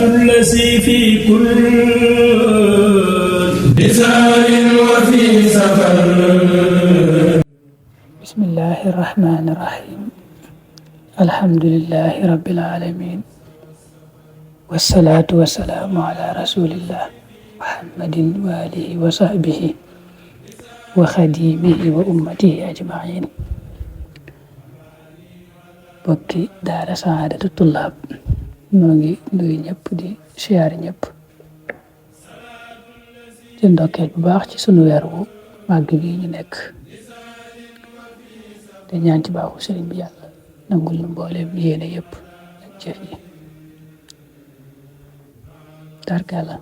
الذي في كل بزار وفي سفر. بسم الله الرحمن الرحيم. الحمد لله رب العالمين، والصلاة والسلام على رسول الله محمد وآله وصحبه وخديمه وأمته أجمعين. bokki daara Saadatu Tullaab noo ngi nuyu ñëpp di siyaar ñëpp ci ndokkeel bu baax ci sunu weer wu màgg gi ñu nekk te ñaan ci baaxu sëriñ bi yàlla nangul nu mbooleem yéene yëpp ak jëf yi tarkala.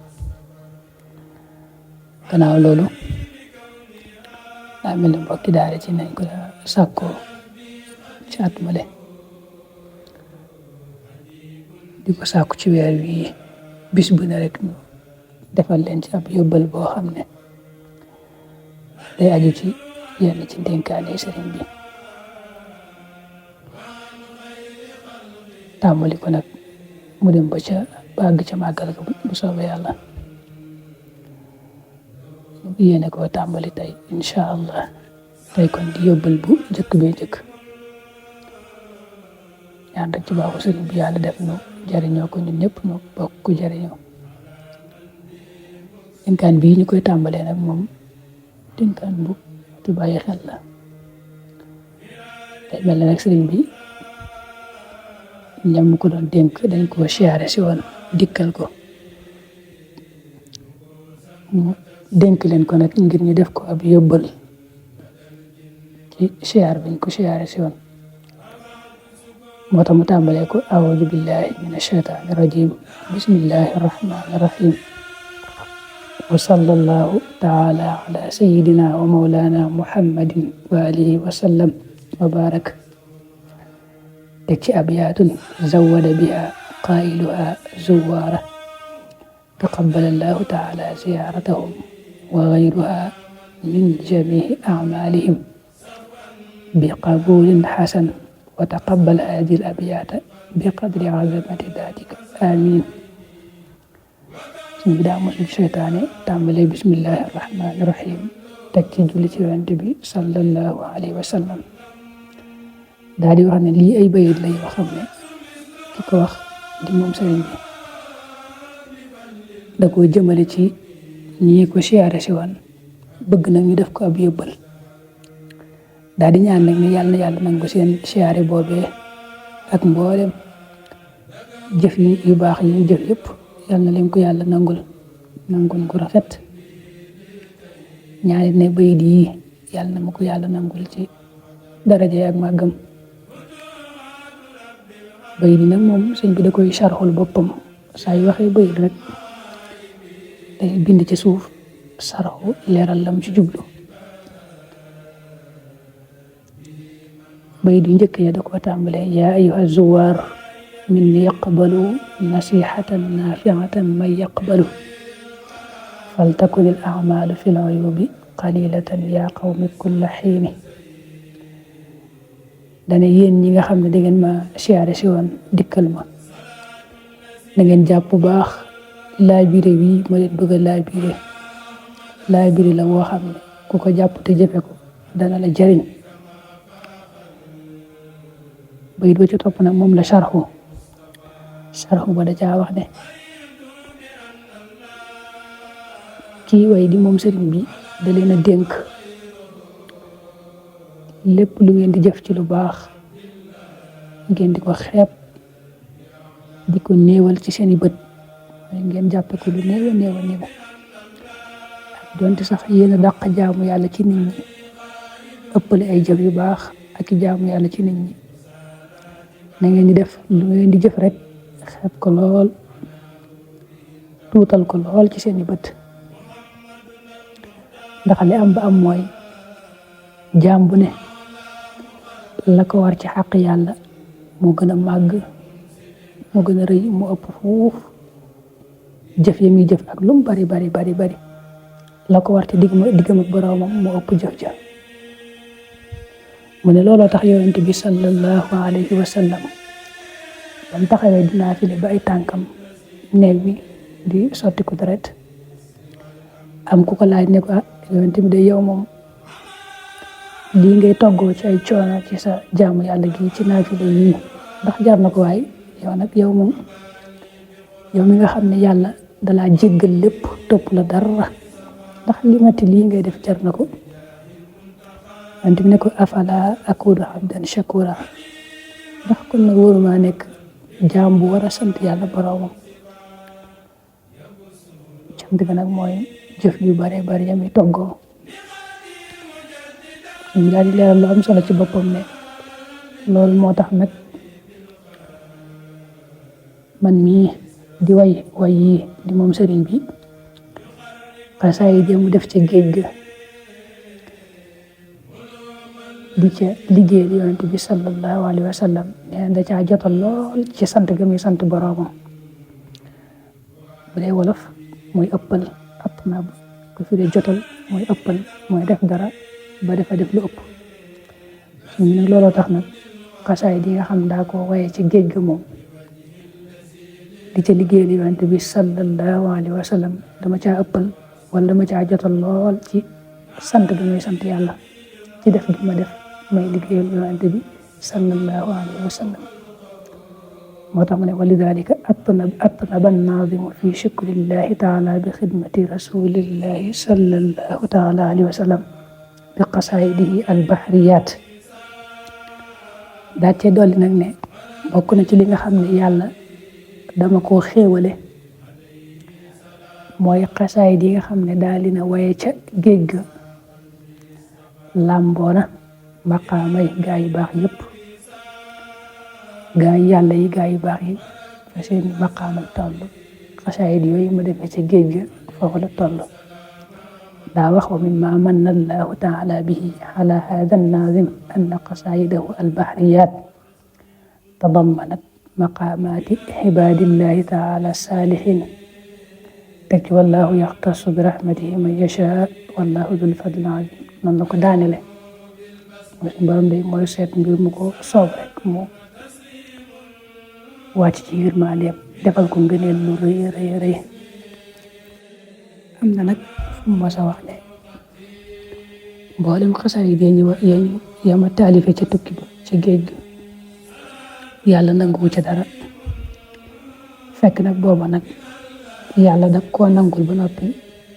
Gannaaw loolu daa mel ni mbokki daara ci nañ ko sàkkoo ci at male di ko sàkku ci weer wi bis bu ne rek defal leen ci ab yóbbal boo xam ne day aju ci yenn ci dénkaane sëriñ bi, tàmbali ko nag mu dem ba ca bàgg ca màggal ga bu soobee yàlla. yéene koo tàmbali tey incha allah. tey kon di yóbbal bu njëkk bee njëkk ñaan rek ci baaxu sëriñ bi yàlla def nu jariñoo ko ñun ñëpp nu bokk ko jariñoo. dénkaan bii ñu koy tàmbalee nag moom dénkaan bu tu bàyyi xel la. tey mel na nag sëriñ bi ñam ko doon dénk dañ ko siyaare si woon dikkal ko mu dénk leen ko nag ngir ñu def ko ab yóbbal ci siyaar biñ ko siyaare si woon. moo tax mu tàmbalee ko a'uudu billahi min ashaytaani rajim bismillahi rahmaani rahim wa sallallahu taala ala sayidina wa maulana muhammadin wa alihi wa sallam wa barak. teg ci abyaatun zawada biha qailuha zuwaara taqabbala allahu taala ziyaratahum wa gayruha min jamihi amalihim bi qabulin hasan wa taqabbal hadihi al-abyaata bi qadri azamati daatika amiin. suñ bi daa mosul seytaane tàmbalee bismillahi rahmaani rahim teg ci julli ci yonent bi sallallahu alayhi wa sallam. daa di wax ne lii ay bayit la yoo xam ne ki ko wax di moom sëriñ bi da koo jëmale ci ñi ko siyaare si woon bëgg nag ñu def ko ab yóbbal. daal di ñaan nag ne yàlla na yàlla nangu seen siyaare boobee ak mboolem jëf yu baax yi ñu jëf yëpp yàlla na leen ko yàlla nangul gu rafet. ñaari ne bayit yi yàlla na ma ko yàlla nangul ci daraja ak màggam. bayit yi nag moom sëñ bi da koy sarxul boppam saa yu waxee bayit rek day bind ci suuf sarxu leeral lam ci jublu. bayit yu njëkk ya da ko tàmbalee yaa ayyuha zuwaar minni yaqbalu nasihatan nafiatan man yaqbalu faltakun al a'malu fi l uyubi qalilatan yaa qawmi kulla xiini. dane yéen ñi nga xam ne da ngeen ma siyaare si woon dikkal ma da ngeen jàpp bu baax laabire wi ma leen bëgg a laabire la woo xam ne ku ko jàpp te jëfe ko dana la jariñ. bayit ba ci topp nag moom la sarxu ba da caa wax ne kii way di moom sëriñ bi da leen a dénk lépp lu ngeen di jëf ci lu baax ngeen di ko xeeb di ko néewal ci seeni bët ngeen jàppe ko lu néew a donte sax yéen a dàq jaamu yàlla ci nit ñi ëppale ay jëf yu baax ak i jaamu yàlla ci nit ñi na ngeen di def lu ngeen di jëf rek xeeb ko lool tuutal ko lool ci seeni bët. ndax li am ba am mooy jaam bu ne la ko war ci xàq yàlla moo gën a màgg moo gën a rëy mu ëpp fuuf jëf yi muy jëf ak lu mu bari la ko war ci diggam ak boroomam moo ëpp jëf ja. mu ne looloo tax yonent bi sallallahu alayhi wa sallam bam taxawee dinaa fi ba ay tànkam néeg bi di sotti ko deret am ku ko laaj ne ko yonent bi de yow moom lii ngay toggoo ci ay coono ci sa jaamu yàlla gi ci naafila yii ndax jar na ko waaye yow moom yow mi nga xam ne yàlla dalaa jéggal lépp topp la dara ndax lii ngay def jar na ko yonent bi ne ko afala akunu abdan shakura ndax kon nag waruma nekk jaam bu war a sant yàlla boroomam cant ga nag mooy jëf yu bare bari yami toggoo ñu daal di leeral lu am solo ci boppam ne loolu moo tax nag man mii di way yi di moom sëriñ bi xasaay yi mu def ca géej ga di ca liggéey di yonent bi sallallahu alayhi wa sallam nee da caa jotal lool ci sant ga muy sant boroomam bu dee wolof mooy ëppal ëpp na ko fi dee jotal mooy ëppal mooy def dara ba defa def lu ëpp ñu nag looloo tax nag xasaay di nga xam daa ko waye ci géej ga moom di ca liggéey di yonent bi sallallahu alayhi wa sallam dama caa ëppal wala dama caa jotal lool ci sant ga muy sant yàlla ci def gi ma def may liggéeyal yonent bi sallallahu alayhi wa sallam moo tax mu ne walidalika atnaba an-nazimu fi shukrillahi taala bi xidmati rasulillahi sallallahu taala alayhi wa sallam bi qasaidihi al-bahriyat daa cee dolli nag ne bokk na ci li nga xam ne yàlla dama koo xéewale mooy xasaayid yi nga xam ne daal di na waye ca géej ga làmboona maqaamay gaa yu baax yëpp gaa yi yàlla yi gaa yu baax yi fa seeni maqaamal toll xasaayid yooyu ma defee ca géej ga foofu la toll daa wax wa mimma manna allahu taala bihi ala hada an-nazim anna qasaidahu al-bahriyat tadammanat maqaamaati ibaadillahi taala saalihin teg ci wallahu yaxtasu bi rahmatihi man yashaa wallahu dul fadlil azim noonu la ko daanele mooy suñu borom day mooy seet mbir mu ko soob rek mu wàcc ci yërmandeem defal ko ngëneel lu rëy am na nag fu mu mos a wax ne mboolem xasaay yi yama taalife ca tukki ba ca géej gi yàlla nanguwu ca dara fekk nag booba nag yàlla da koo nangul ba noppi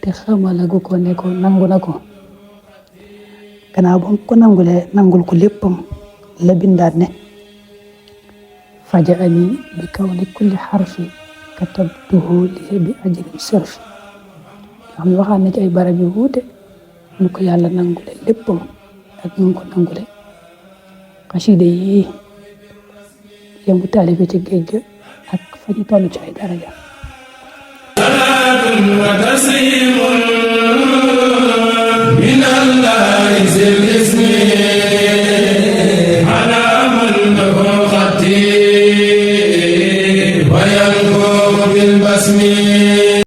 te xamalagu ko ne ko nangu na ko gannaaw ba ko nangul ko léppam la bindaat ne fajaani bi kawni kulli xarfi katabtuhu li bi ajrin sirfi xam ne waxaat na ci ay barab yu wuute nu ko yàlla nangule léppam ak nu ko nangule xasida yi yëngu taalife ci géej ga ak fa ñu toll ci ay daraja